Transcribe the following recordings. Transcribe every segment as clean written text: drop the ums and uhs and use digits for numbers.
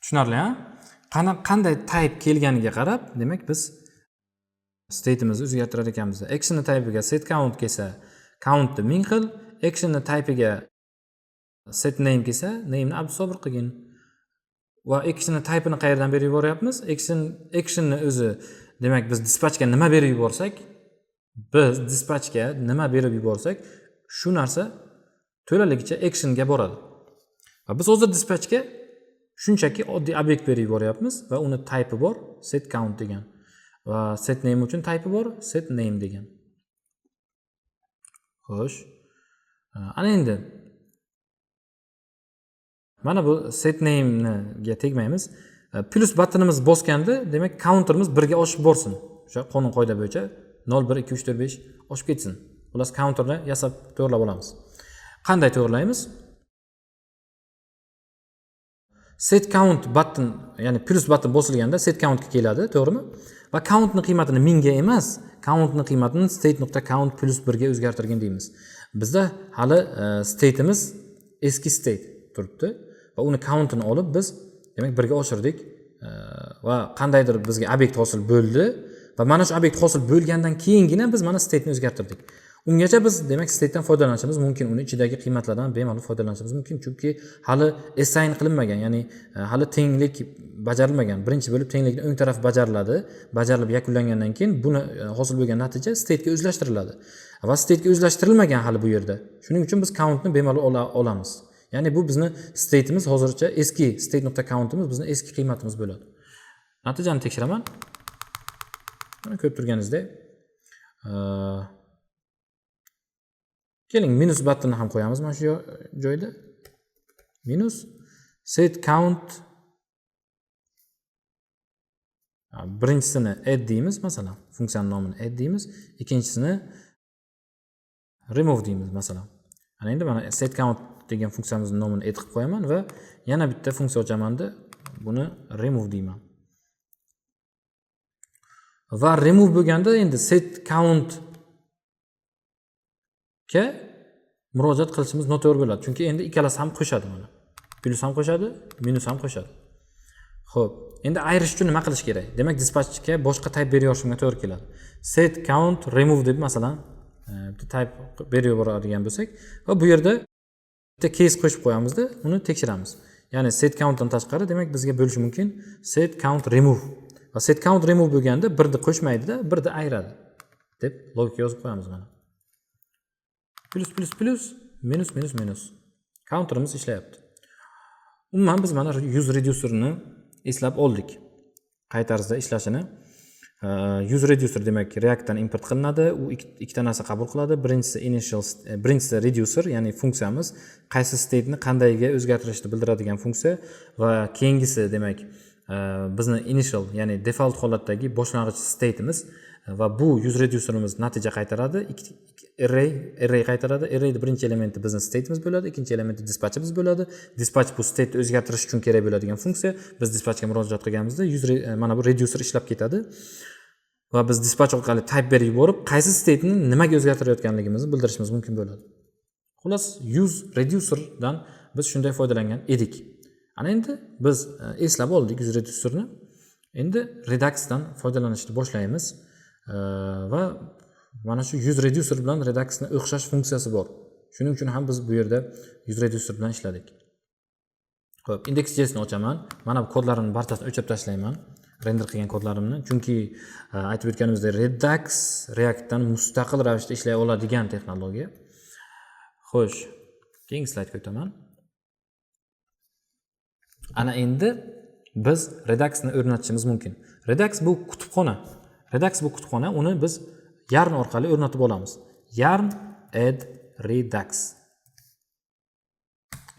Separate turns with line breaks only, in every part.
Tushunarli, a? Qanday type kelganiga qarab, demak, biz state'imizni o'zgartirar ekanmiz. Actionni type'iga set count kelsa, countni 1000 qil, actionni type'iga set name kelsa, name'ni Abdusobir qilgin. Va actionni type'ini qayerdan berib yuboryapmiz? Actionni o'zi, demak, biz dispatchga nima berib yuborsak, biz dispatchga nima berib yuborsak, shu narsa to'laligicha actionga boradi. Va biz hozir dispatchga shunchaki oddiy obyekt berib yuboryapmiz va uni type'i bor, set count degan. Va set name uchun type'i bor, set name degan. Xo'sh. Ana endi mana bu set name'ga tegmaymiz. Plus buttonimiz bosganda, demak, counterimiz 1 ga oshib borsin. O'sha qonun qoida bo'yicha 0 1 2 3 4 5 oshib ketsin. Xullas, counterni yasab to'g'rilab olamiz. Qanday to'g'rilaymiz? Set count button, ya'ni plus button bosilganda set countga keladi, to'g'rimi? Va countni qiymatini 1000 ga emas, countni qiymatini state nuqta count plus 1 ga o'zgartirgin deymiz. Bizda hali state'imiz eski state turibdi va uni countini olib biz, demak, 1 ga oshirdik va qandaydir bizga obyekt hosil bo'ldi va mana shu obyekt hosil bo'lgandan keyingina biz mana state'ni o'zgartirdik. Ungacha biz, demak, state'dan foydalanishimiz mumkin, uni ichidagi qiymatlardan bemalol foydalanishimiz mumkin, chunki hali assign qilinmagan, ya'ni hali tenglik bajarilmagan. Birinchi bo'lib tenglikni o'ng tarafi bajariladi, bajarilib yakunlangandan keyin buni hosil bo'lgan natija state'ga o'zlashtiriladi va state'ga o'zlashtirilmagan hali bu yerda. Shuning uchun biz countni bemalol olamiz. Ya'ni bu bizni state'imiz hozircha eski state nuqta count'imiz bizni eski qiymatimiz bo'ladi. Natijani tekshiraman. Mana ko'rib turganingizdek, keling, minus buttonni ham qo'yamiz mana shu joyda. Minus set count, birinchisini add deymiz, masalan, funksiyani nomini add deymiz, ikkinchisini remove deymiz, masalan. Ana endi mana set count degan funksiyamizni nomini add qilib qo'yaman va yana bitta funksiya ochamanda buni remove deyman. Va remove bo'lganda endi set count ga murojaat qilishimiz noto'g'ri bo'ladi, chunki endi ikkalasi ham qo'shadi, mana plyus ham qo'shadi, minus ham qo'shadi. Xo'p, endi ayirish uchun nima qilish kerak? Demak, dispatchga boshqa type berib yuborishimga to'g'ri keladi. Set count remove deb, masalan, bitta type berib yuboradigan bo'lsak va bu yerda bitta case qo'shib qo'yamizda, uni tekshiramiz. Ya'ni set countdan tashqari, demak, bizga bo'lishi mumkin set count remove. Va set count remove bo'lganda birni qo'shmaydida, birni ayiradi deb logika yozib qo'yamiz mana. Plus plus plus minus minus minus. Counterimiz ishlayapti. Umuman biz mana use reducerni eslab oldik. Qay tarzda ishlashini. Use reducer, demak, Reactdan import qilinadi. U ikkita narsa qabul qiladi. Birinchisi initial, birinchisi reducer, ya'ni funksiyamiz qaysi state'ni qandayga o'zgartirishni bildiradigan funksiya va keyingisi, demak, bizni initial, ya'ni default holatdagi boshlang'ich state'imiz va bu use reducerimiz natija qaytaradi. Ikki array qaytaradi. Arrayni birinchi elementi bizni state'imiz bo'ladi, ikkinchi elementi dispatchimiz bo'ladi. Dispatch bu state'ni o'zgartirish uchun kerak bo'ladigan funksiya. Biz dispatchga murojaat qilganimizda mana bu reducer ishlab ketadi va biz dispatch orqali type berib yuborib, qaysi state'ni nimaga o'zgartirayotganligimizni bildirishimiz mumkin bo'ladi. Xullas, use reducerdan biz shunday foydalangan edik. Ana endi biz eslab oldik use reducerni. Endi Reduxdan foydalanishni boshlaymiz. Va mana shu use reducer bilan Reduxni o'xshash funksiyasi bor. Shuning uchun ham biz bu yerda use reducer bilan ishladik. Xo'p, index.jsni ochaman. Mana bu kodlarimni barchasini o'chirib tashlayman. Render qilgan kodlarimni, chunki aytib o'tganimizdek, Redux Reactdan mustaqil ravishda ishlay oladigan texnologiya. Xo'sh, keyingi slaydga o'taman. Ana endi biz Reduxni o'rnatishimiz mumkin. Redux bu kutubxona. Redux bu kutubxona, uni biz yarn orqali o'rnatib olamiz. Yarn add Redux.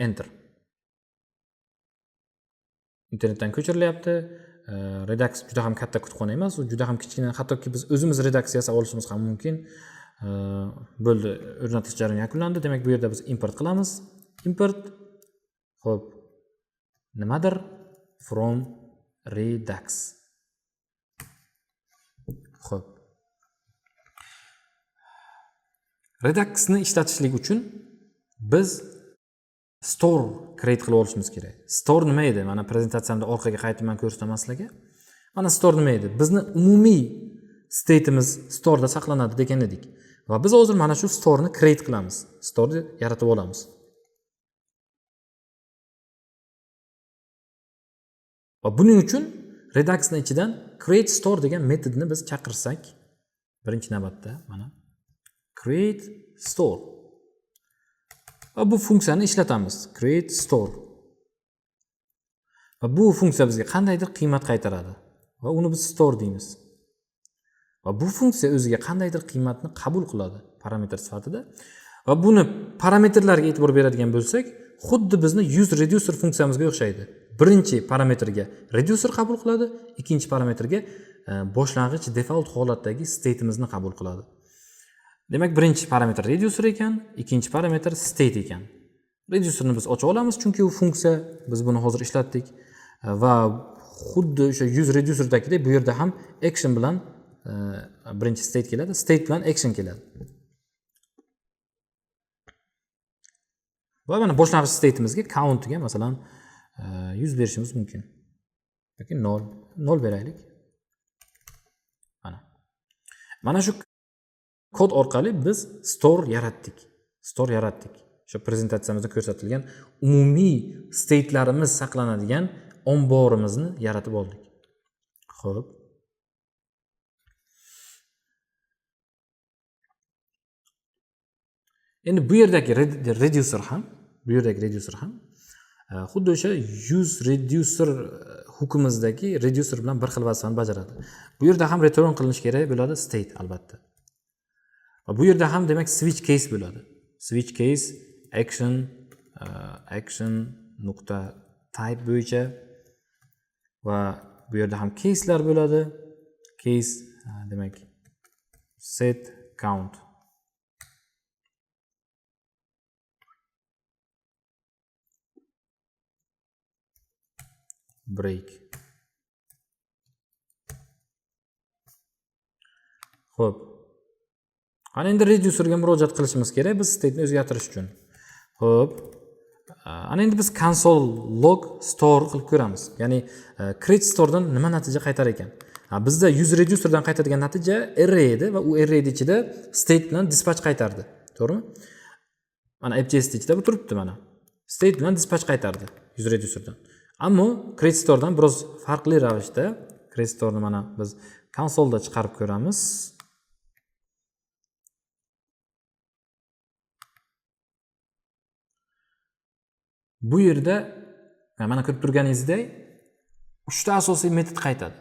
Enter. Internetdan ko'chirilyapti. Redux juda ham katta kutubxona emas, u juda ham kichkina, hattoki biz o'zimiz Redux yasab olishimiz ham mumkin. Bo'ldi, o'rnatish jarayoni yakunlandi. Demak, bu yerda biz import qilamiz. Import, xo'p, nimadir from Redux. Xo'p. Reduxni ishlatishlik uchun biz Store create qilib olishimiz kerak. Store nima edi? Mana prezentatsiyamda orqaga qaytib men ko'rsataman sizlarga. Mana store nima edi? Bizni umumiy state'imiz store'da saqlanadi degan edik. Va biz hozir mana shu store'ni create qilamiz. Store'ni yaratib olamiz. Va buning uchun Redux'ning ichidan create store degan metodni biz chaqirsak, birinchi navbatda mana create store. Va bu funksiyani ishlatamiz. Create store. Va bu funksiya bizga qandaydir qiymat qaytaradi va uni biz store deymiz. Va bu funksiya o'ziga qandaydir qiymatni qabul qiladi parametr sifatida. Va buni parametrlarga e'tibor beradigan bo'lsak, xuddi bizni use reducer funksiyamizga o'xshaydi. Birinchi parametrga reducer qabul qiladi, ikkinchi parametrga boshlang'ich default holatdagi state'imizni qabul qiladi. Demak, birinchi parametr reducer ekan, ikkinchi parametr state ekan. Reducerni biz ocha olamiz, chunki u funksiya, biz buni hozir ishlatdik va xuddi o'sha use reducerdagidek bu yerda ham action bilan birinchi state keladi, state bilan action keladi. Va mana boshlang'ich state'imizga countga masalan 100 berishimiz mumkin. Yoki 0, 0 beraylik. Mana. Mana shu kod orqali biz store yaratdik. Store yaratdik. O'sha prezentatsiyamizda ko'rsatilgan umumiy state'larimiz saqlanadigan omborimizni yaratib oldik. Xo'p. Endi bu yerdagi reducer ham, bu yerdagi reducer ham xuddi o'sha use reducer hookimizdagi reducer bilan bir xil vazifani bajaradi. Bu yerda ham return qilinishi kerak bo'ladi state albatta. Va bu yerda ham demak switch case bo'ladi. Switch case action action nuqta type bo'yicha va bu yerda ham case'lar bo'ladi. Case demak set count. Break. Xo'p. Ana endi reducerga murojaat qilishimiz kerak biz state'ni o'zgartirish uchun. Xo'p. Ana endi biz console log store qilib ko'ramiz. Ya'ni create storedan nima natija qaytar ekan? Bizda use reducerdan qaytadigan natija array edi va u array ichida state bilan dispatch qaytardi. To'g'rimi? Mana app.js ichida bu turibdi mana. State bilan dispatch qaytardi use reducerdan. Ammo create storedan biroz farqli ravishda create store'ni mana biz konsolda chiqarib ko'ramiz. Bu yerda mana ko'rib turganingizdek 3 ta asosiy metod qaytadi.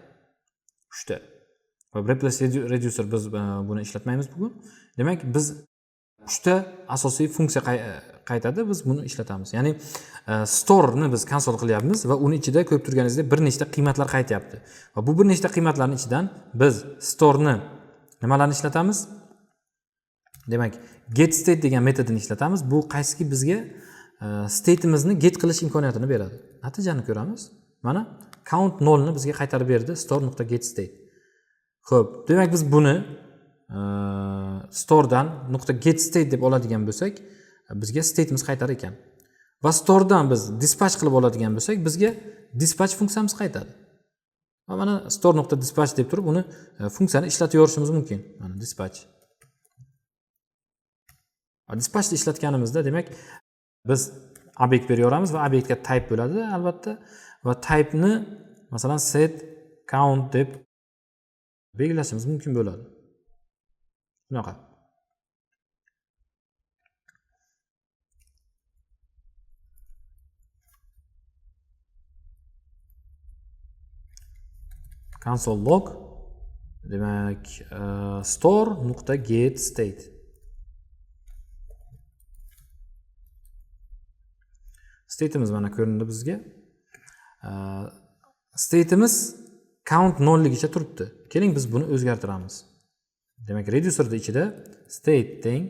3 ta. Va replace reducer biz buni ishlatmaymiz bugun. Demak, biz 3 ta asosiy funksiya qaytadi, biz buni ishlatamiz. Ya'ni store'ni biz konsol qilyapmiz va uni ichida ko'rib turganingizdek bir nechta qiymatlar qaytyapti. Va bu bir nechta qiymatlarning ichidan biz store'ni nimalarni ishlatamiz? Demak, get state degan metodini ishlatamiz. Bu qaysiki bizga state'imizni get qilish imkoniyatini beradi. Natijani ko'ramiz. Mana count 0 ni bizga qaytarib berdi store.get state. Xo'p, demak biz buni storedan .get state deb oladigan bo'lsak, bizga state'imiz qaytar ekan. Va storedan biz dispatch qilib oladigan bo'lsak, bizga dispatch funksiyamiz qaytadi. Va mana store.dispatch deb turib uni funksiyani ishlatib yorishimiz mumkin. Mana dispatch. Va dispatchni ishlatganimizda demak biz obyekt beraveramiz va obyektga type bo'ladi albatta va type'ni masalan set count deb belgilashimiz mumkin bo'ladi. Shunaqa. Console log demak store nuqta get state. State'imiz mana ko'rindi bizga. State'imiz count 0 ligicha turibdi. Keling biz buni o'zgartiramiz. Demak, reducerda ichida state teng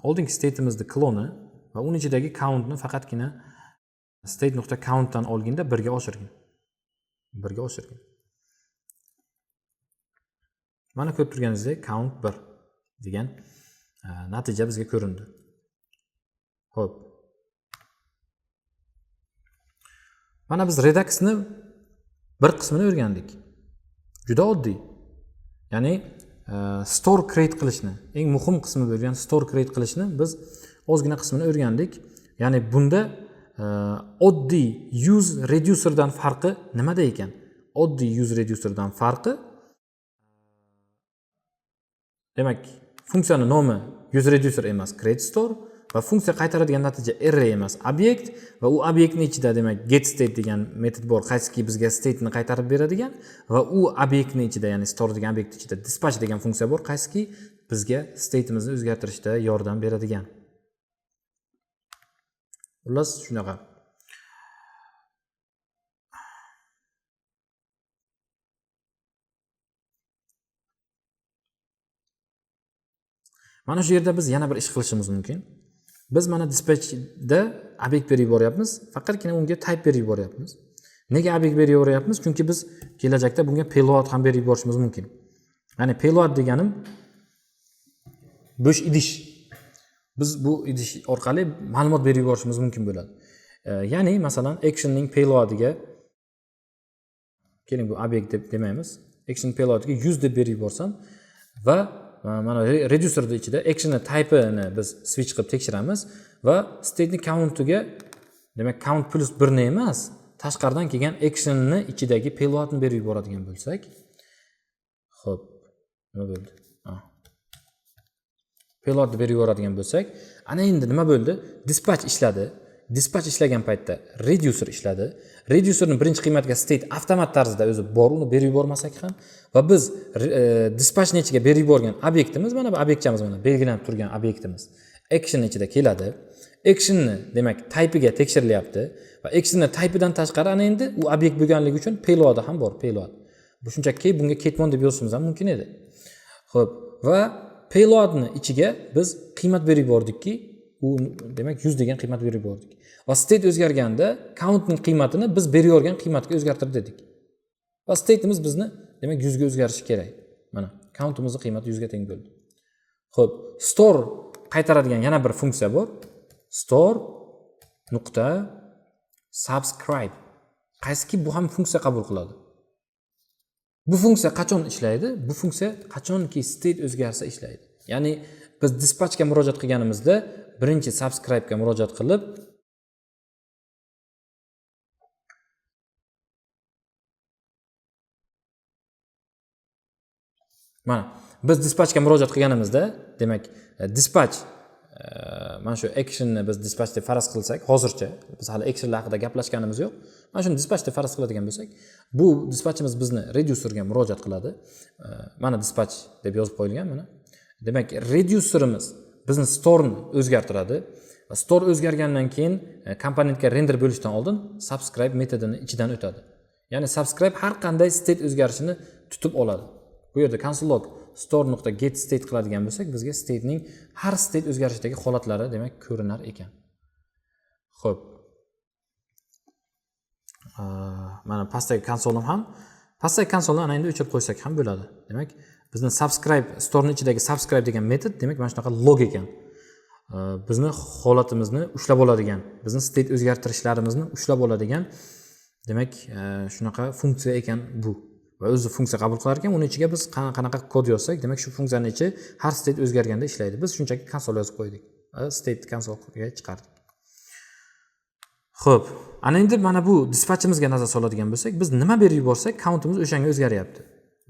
oldingi state'imizni kloni va uni ichidagi countni faqatgina state nuqta countdan olganda 1 ga oshirgin. 1 ga oshirgin. Mana ko'rib turganingizdek count 1 degan natija bizga ko'rindi. Xo'p. Mana biz Reduxni bir qismini o'rgandik. Juda oddiy. Ya'ni store create qilishni, eng muhim qismi bo'lgan store create qilishni biz ozgina qismini o'rgandik. Ya'ni bunda oddiy use reducerdan farqi nimada ekan? Oddiy use reducerdan farqi, demak, funksiyani nomi use reducer emas, create store va funksiya qaytaradigan natija array emas, obyekt va u obyektni ichida demak get state degan metod bor, qaysiki bizga state'ni qaytarib beradigan va u obyektni ichida, ya'ni store degan obyekt ichida dispatch degan funksiya bor, qaysiki bizga state'imizni o'zgartirishda yordam beradigan. Xullas shunaqa. Mana shu yerda biz yana bir ish qilishimiz mumkin. Biz mana dispatchda obyekt berib yuboryapmiz, faqatgina unga type berib yuboryapmiz. Nega obyekt berib yuboryapmiz? Chunki biz kelajakda bunga payload ham berib yuborishimiz mumkin. Ya'ni payload deganim bo'sh idish. Biz bu idish orqali ma'lumot berib yuborishimiz mumkin bo'ladi. Ya'ni masalan actionning payloadiga keling, bu obyekt deb demaymiz. Action payloadiga 100 deb berib yuborsam va mana reducerning ichida actionni type'ini biz switch qilib tekshiramiz va state'ni count'iga, demak count plus 1 ni emas, tashqaridan kelgan actionni ichidagi payloadni berib yuboradigan bo'lsak, xo'p, nima bo'ldi? Payloadni berib yuboradigan bo'lsak, ana endi nima bo'ldi? Dispatch ishladi. Dispatch ishlagan paytda reducer ishladi. Reducerning birinchi qiymatiga state avtomat tarzda o'zi bor, uni berib yubormasak ham va biz dispatchning ichiga berib yuborgan obyektimiz, mana bu obyektchamiz, mana belgilanib turgan obyektimiz action ichida keladi. Actionni demak type'iga tekshirilyapti va actionni type'idan tashqari ana endi u obyekt bo'lganligi uchun payloadi ham bor, payload. Bu shunchaki bunga ketmon deb yozishimiz ham mumkin edi. Xo'p, va payloadni ichiga biz qiymat berib yubordikki, u demak 100 degan qiymat berib yubordik. Va state o'zgarganda countning qiymatini biz berib yuborgan qiymatga o'zgartir dedik. Va state'imiz bizni demak 100 ga o'zgarishi kerak. Mana countimizning qiymati 100 ga teng bo'ldi. Xo'p, store qaytaradigan yana bir funksiya bor. Store nuqta subscribe. Qaysiki bu ham funksiya qabul qiladi. Bu funksiya qachon ishlaydi? Bu funksiya qachonki state o'zgarsa ishlaydi. Ya'ni biz dispatchga murojaat qilganimizda birinchi subscribe ga murojaat qilib mana biz dispatchga murojaat qilganimizda demak dispatch mana shu actionni biz dispatch deb faraz qilsak, hozircha biz hali actionlar haqida gaplashganimiz yo'q. Mana shuni dispatch deb faraz qiladigan bo'lsak, bu dispatchimiz bizni reducerga murojaat qiladi. Mana dispatch deb yozib qo'yilgan mana. Demak, reducerimiz bizni storeni o'zgartiradi. Va store o'zgargandan keyin komponentga render bo'lishdan oldin subscribe metodini ichidan o'tadi. Ya'ni subscribe har qanday state o'zgarishini tutib oladi. Bu yerda console log store.get state qiladigan bo'lsak, bizga statening har state o'zgarishidagi holatlari demak ko'rinar ekan. Xo'p. Mana pastdagi konsolim ham, pastdagi konsolni ana endi o'chirib qo'ysak ham bo'ladi. Demak, bizni subscribe storeni ichidagi subscribe degan metod demak mana shunaqa log ekan. Bizni holatimizni ushlab oladigan, bizni state o'zgartirishlarimizni ushlab oladigan demak shunaqa funksiya ekan bu. Va o'zi funksiya qabul qilar ekan, uni ichiga biz qanaqa kod yozsak, demak shu funksiyaning ichi har state o'zgarganda ishlaydi. Biz shunchaki konsol yozib qo'ydik va state konsolga chiqardik. Xo'p, ana endi mana bu dispatchimizga nazar soladigan bo'lsak, biz nima berib yuborsak, countimiz o'shanga o'zgaryapti.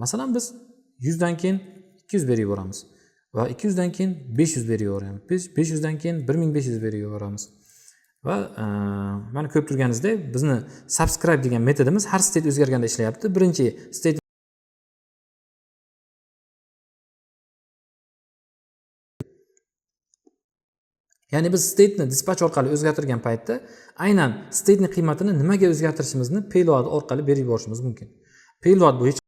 Masalan, biz 100 dan keyin 200 berib yuboramiz va 200 dan keyin 500 berib yuboramiz. 500 dan keyin 1500 berib yuboramiz. Va mana ko'rib turganingizdek, bizni subscribe degan metodimiz har state o'zgarganda ishlayapti. Birinchi state ya'ni biz state'ni dispatch orqali o'zgartirgan paytda aynan state'ning qiymatini nimaga o'zgartirishimizni payload orqali berib yuborishimiz mumkin. Payload bu hech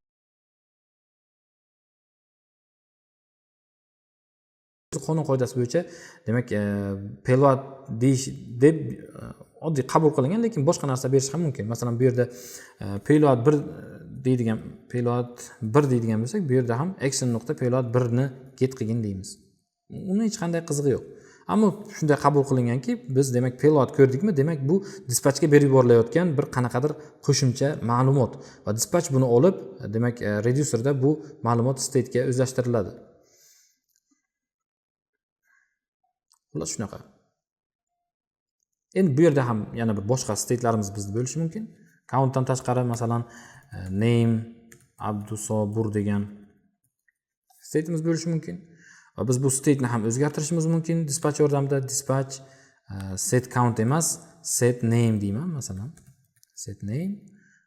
qonun qoidasi bo'yicha demak payload deyish deb oddiy qabul qilingan, lekin boshqa narsa berish ham mumkin. Masalan, bu yerda payload 1 deydigan, payload 1 deydigan bo'lsak, bu yerda ham action nuqta payload 1 ni get qilgin deymiz. Uni hech qanday qizig'i yo'q. Ammo shunday qabul qilinganki, biz demak payload ko'rdikmi, demak bu dispatchga berib yuborilayotgan bir qanaqadir qo'shimcha ma'lumot va dispatch buni olib, demak reducerda bu ma'lumot state'ga o'zlashtiriladi. Xullas shunaqa. Endi bu yerda ham yana bir boshqa state'larimiz bizda bo'lishi mumkin. Countdan tashqari masalan name Abdusobur degan state'imiz bo'lishi mumkin. Va biz bu state'ni ham o'zgartirishimiz mumkin dispatch yordamida. Dispatch set count emas, set name deyman masalan. Set name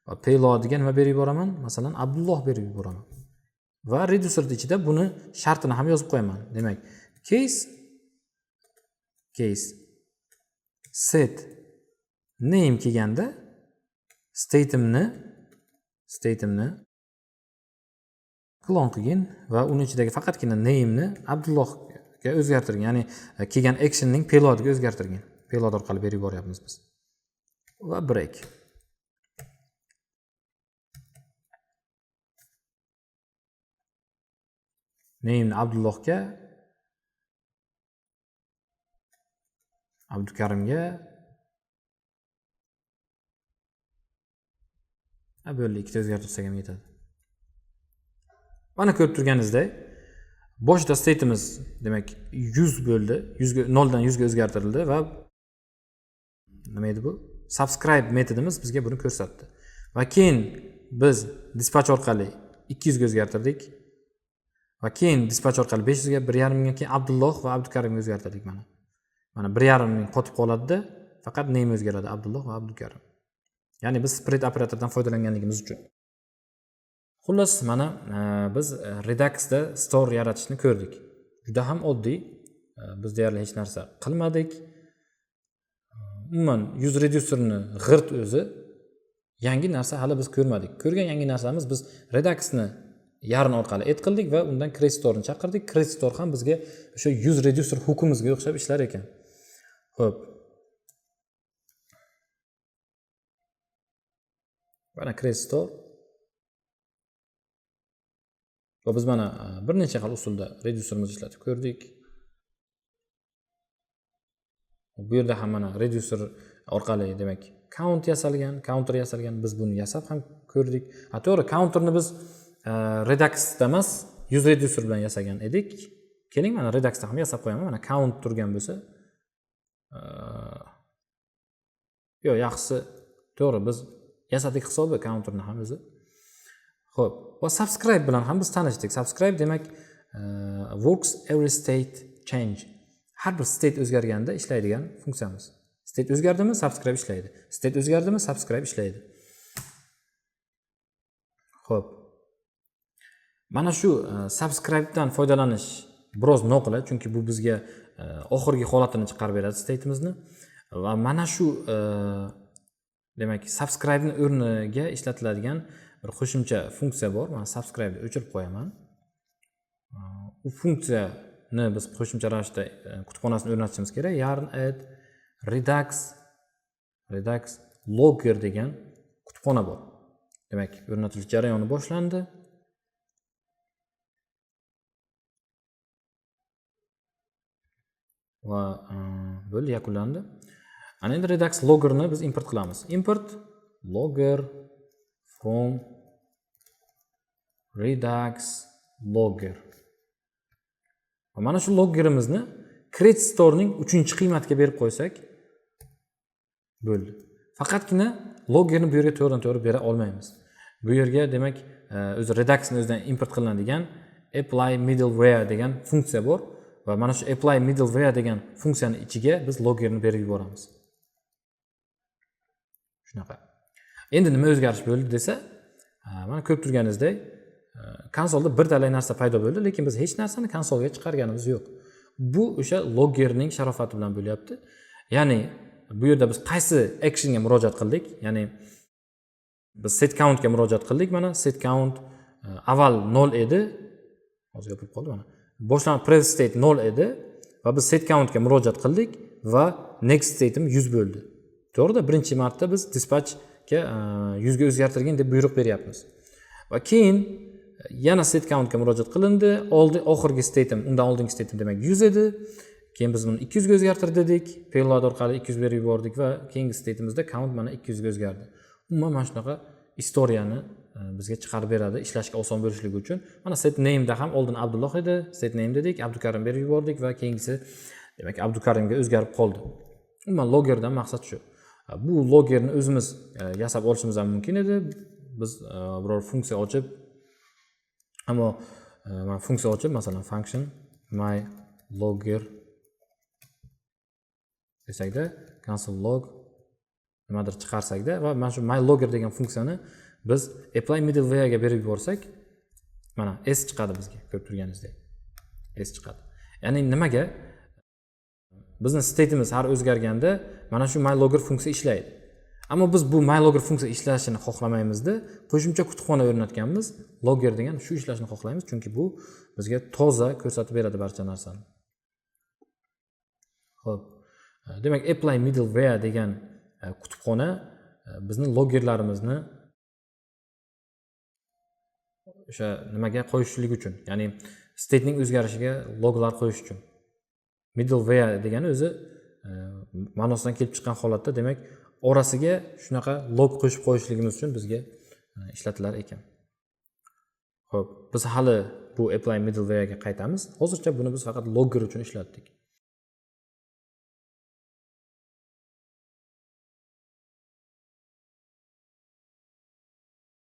va payloadga nima berib yuboraman? Masalan, Abdulloh berib yuboraman. Va reducer ichida buni shartini ham yozib qo'yaman. Demak, case set name kelganda state'imni klon qilgin va uni ichidagi faqatgina name'ni Abdullohga o'zgartirgin, ya'ni kelgan actionning payloadiga o'zgartirgin. Payload orqali berib yuboryapmiz biz. Va break. Name'ni Abdullohga, Abdukarimga, bo'ldi, ikkita o'zgartirsak ham yetadi. Mana ko'rib turganingizdek, boshida state'imiz demak 100 bo'ldi, 100 ga 0 dan 100 ga o'zgartirildi va nima edi bu? Subscribe metodimiz bizga buni ko'rsatdi. Va keyin biz dispatch orqali 200 ga o'zgartirdik. Va keyin dispatch orqali 500 ga, 1.5 mingga, keyin Abdulloh va Abdukarimga o'zgartirdik mana. Mana 1.5 ming qotib qoladida, faqat name o'zgaradi, Abdulloh va Abdukarim. Ya'ni biz spread operatordan foydalanganligimiz uchun. Xullas, mana biz Reduxda store yaratishni ko'rdik. Juda ham oddiy. Biz deyarli hech narsa qilmadik. Umuman use reducerni g'irt o'zi yangi narsa hali biz ko'rmadik. Ko'rgan yangi narsamiz biz Reduxni yarn orqali add qildik va undan create store'ni chaqirdik. Create store ham bizga o'sha use reducer hookimizga o'xshab ishlar ekan. Xo'p. Mana create store. Va biz mana bir necha xil usulda reducerimizni ishlatib ko'rdik. Bu yerda ham mana reducer orqali demak count yasalgan, counter yasalgan. Biz buni yasab ham ko'rdik. Ha, to'g'ri, counterni biz Reduxda emas, use reducer bilan yasagan edik. Keling, mana Reduxda ham yasab qo'yaman. Mana count turgan bo'lsa, yo'q, yaxshisi to'g'ri, biz yasadik hisobi counterni ham o'zi. Xo'p, va subscribe bilan ham biz tanishdik. Subscribe demak works every state change. Har bir state o'zgarganda ishlaydigan funksiyamiz. State o'zgardimi, subscribe ishlaydi. State o'zgardimi, subscribe ishlaydi. Xo'p. Mana shu subscribedan foydalanish biroz noqulay, chunki bu bizga oxirgi holatini chiqarib beradi state'imizni. Va mana shu demak subscribe'ni o'rniga ishlatiladigan bir qo'shimcha funksiya bor. Mana subscribe'ni o'chirib qo'yaman. U funksiyani biz qo'shimcha ravishda kutubxonasini o'rnatishimiz kerak. Yarn add Redux logger degan kutubxona bor. Demak, o'rnatilish jarayoni boshlandi. Va bo'ldi, yakunlandi. Ana endi Redux loggerni biz import qilamiz. Import logger from Redux logger. Va mana shu loggerimizni create store'ning 3-qiymatga berib qo'ysak bo'ldi. Faqatgina loggerni bu yerga to'g'ridan-to'g'ri bera olmaymiz. Bu yerga demak o'zi Redux'ni o'zidan import qilinadigan apply middleware degan funksiya bor va mana shu apply middleware degan funksiyani ichiga biz loggerni berib yuboramiz. Shunaqa. Endi nima o'zgarish bo'ldi desa, mana ko'rib turganingizdek, konsolda bir talay narsa paydo bo'ldi, lekin biz hech narsani konsolga chiqarganimiz yo'q. Bu o'sha loggerning sharofati bilan bo'lyapti. Ya'ni bu yerda biz qaysi actionga murojaat qildik? Ya'ni biz set countga murojaat qildik. Mana set count avval 0 edi. Hozir yopilib qoldi mana. Boshlanib prev state 0 edi va biz set countga murojaat qildik va next state'im 100 bo'ldi. To'g'rida, birinchi marta biz dispatchga 100 ga o'zgartirgin deb buyruq beryapmiz. Va keyin yana set countga murojaat qilindi. Oldi oxirgi state'im, undan oldingi state'im demak 100 edi. Keyin biz buni 200 ga o'zgartir dedik, payload orqali 200 berib yubordik va keyingi stateimizda count mana 200 ga o'zgardi. Umuman mana shunaqa история ni bizga chiqarib beradi, ishlashga oson bo'lishligi uchun. Mana set nameda ham oldin Abdulloh edi, set name dedik, Abdukarim berib yubordik va keyingisi, demak, Abdukarimga o'zgarib qoldi. Umuman loggerdan maqsad shu. Bu loggerni o'zimiz yasab olishimiz ham mumkin edi. Biz biror funksiya ochib, ammo mana funksiya ochib, masalan, function my logger desakda, console log nimadir chiqarsakda va mana shu my logger degan funksiyani biz apply middleware ga berib yuborsak, mana s chiqadi bizga, ko'rib turganingizdek s chiqadi. Ya'ni nimaga? Bizni stateimiz har o'zgarganda mana shu my logger funksiya ishlaydi. Ammo biz bu my logger funksiya ishlashini xohlamaymizda, qo'shimcha kutubxona o'rnatganmiz, logger degan, shu ishlashini xohlaymiz, chunki bu bizga toza ko'rsatib beradi barcha narsani. Ho'p, demak, apply middleware degan kutubxona bizni loggerlarimizni o'sha nimaga qo'yishlik uchun, ya'ni statening o'zgarishiga loglar qo'yish uchun. Middleware degani o'zi ma'nosidan kelib chiqqan holatda, demak, orasiga shunaqa log qo'shib qo'yishligimiz uchun bizga ishlatilar ekan. Ho'p, biz hali bu apply middlewarega qaytamiz. Hozircha buni biz faqat logger uchun ishlatdik.